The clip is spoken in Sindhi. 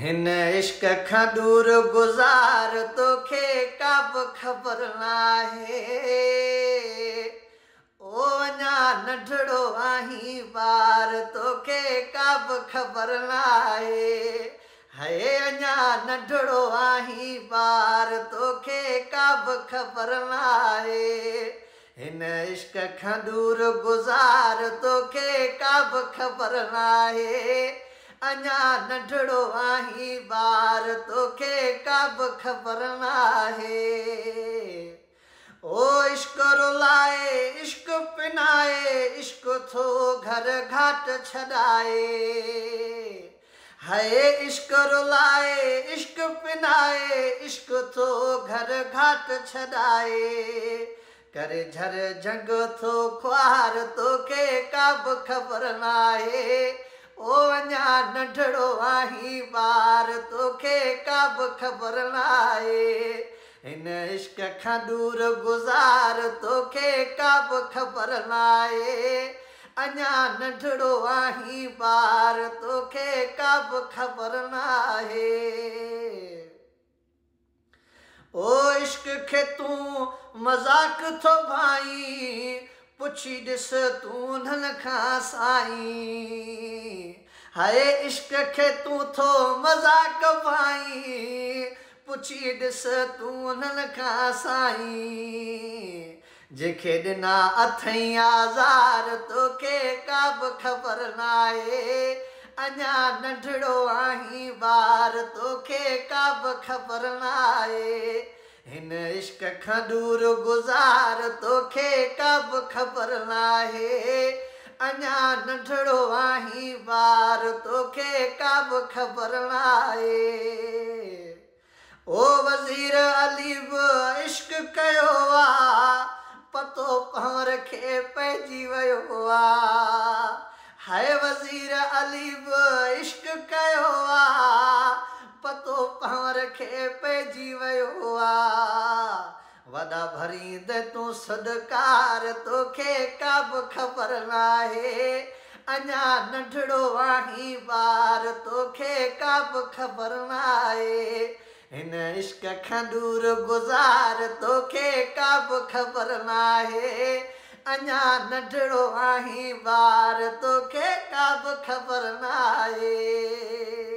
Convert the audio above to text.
هن عشق کان ڏور گذار توکي ڪا به خبر ناهي. او اڃا ننڍڙو آهين ٻار توکي ڪا به خبر ناهي. هي اڃا ننڍڙو آهين ٻار توکي ڪا به خبر ناهي. هن عشق کان ڏور گذار توکي ڪا به خبر ناهي. اڃا ننڍڙو آهين ٻار توکي ڪا به خبر ناهي. او عشق رلائي عشق پنائي عشق ٿو گهر گهاٽ ڇڏائي. هي عشق رلائي عشق پنائي عشق ٿو گهر گهاٽ ڇڏائي. ڪري جهر جهنگ ٿو خوار توکي ڪا به خبر ناهي. او اڃا ننڍڙو آهين ٻار توکي ڪا به خبر ناهي. هن عشق کان ڏور گذار توکي ڪا به خبر ناهي. اڃا ننڍڙو آهين ٻار توکي ڪا به خبر ناهي. او عشق کي تون مذاق ٿو ڀائين پڇي ڏس تون انهن کان سائين. هاءِ عشق کي تون ٿو مذاق ڀائين پڇي ڏس تون انهن کان سائين. جنهن کي ڏنا اٿئي آزار توکي ڪا به خبر ناهي. اڃا ننڍڙو آهين ٻار توکي ڪا به خبر ناهي. هن عشق کان ڏور گذار توکي ڪا به خبر ناهي. اڃا ننڍڙو آهين ٻار توکي ڪا به خبر ناهي. او وزير علي به عشق ڪيو آ پتو پنهور کي پئجي ويو آ. هاءِ وزير علي به عشق ڪيو آ پتو پنهور کي پئجي ويو آ. وڏا ڀريندي تون سڏڪار توکي ڪا به خبر ناهي. اڃا ننڍڙو آهين ٻار توکي ڪا به خبر ناهي. هن عشق کان ڏور گذار توکي ڪا به خبر ناهي. اڃا ننڍڙو آهين ٻار توکي ڪا به خبر ناهي.